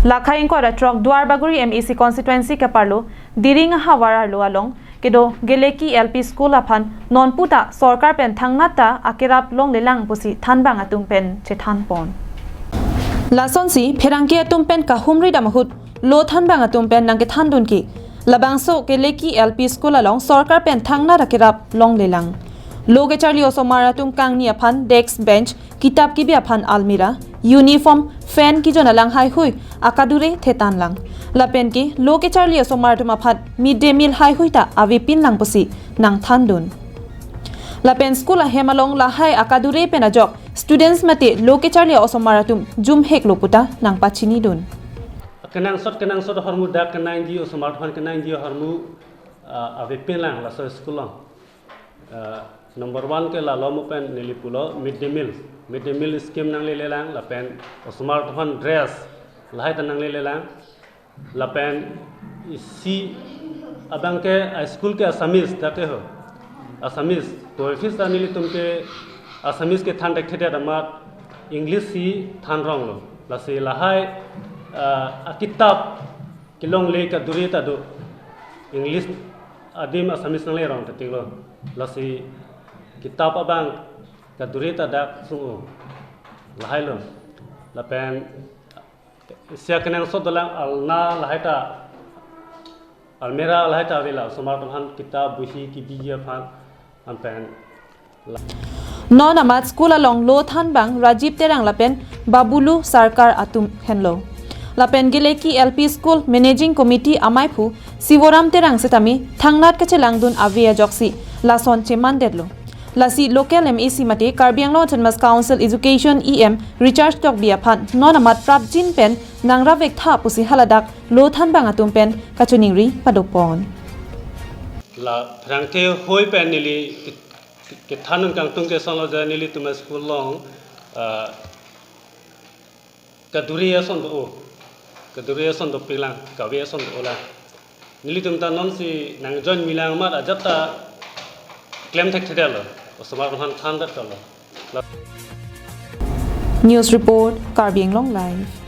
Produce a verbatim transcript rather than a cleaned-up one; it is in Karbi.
Lakhai ingkoi ra throk Duarbagori M A C constituency keparlo Diring ahavar arlo along kedo Geleki L P School aphan nonpu ta sorkar pen thangnat ta akerap longlelang pusi thanbang atum pen chethanpon. Lasonsi pherangke atum pen kahumri dam ahut lo thanbang atum pen nangkethandun ke labangso Geleki L P School along sorkar pen thangnat akerap longlelang. Lo kecharli osomar atum kangni aphan desk bench, kitap kebi aphan almirah, uniform, fan kijon alang haihui akadure thetanlang. Lapen ke lo kecharli osomar atum aphan mid day meal haihui ta avepinlang pusi nangthandun. Lapen school ahem along lahai akadure pen ajok students mate lo kecharli osomar atum jumheklo puta nangpachinidun. Kenangsot kenangsot ahormu dak kenangji osomar aphan kenangji ahormu, ah, avepinlang laso school along. Ah, number one ke lalo mo pen neli pulo mid day meal. Mid day meal scheme nanglelelang lapen osomar atum aphan dress lahai ta nanglelelang. Lapen isi abang ke a school ke Assamese dak ke ho. Assamese. To office ta nelitum ke Assamese kethan thekthedet amat English si thanronglo. Lasi lahai, ah, akitap kelongle kadure ta do. English adim Assamese nanglerong ta tiklo. Lasi kitap abang kadure ta dak sung-o. Lahailo. Lapen isi akenangsot dolang alna lahai ta, almirah lahai ta avela osomar atum aphan kitap bohi kebiji aphan anpen. Non amat school along lo thanbang Rajiv Terang lapen Babulu Sarkar atum henlo. Lapen Geleki L P School Managing Committee amaiphu Sivoram Terang setame thangnat kachelangdun ave ajoksi lason chemandetlo. Lasi local M A C mate Karbi Anglong Autonomous Council Education E M Richard Tokbi aphan non amat prapjin pen nangrap vektha pusi haladak lo thanbang atum pen kachiningri padopon. La pherangke hoi pen neli ke-, kethandun kangtung ke solo ja nelitum school along, ah, kadure ason do-o, kadure ason dopiklang, kave ason do-olang. Nelitum ta nonsi nangjoin milang amat ajat ta klem thekthedetlo, osomar atum aphan thandet kalo. News report, Karbi Anglong Live.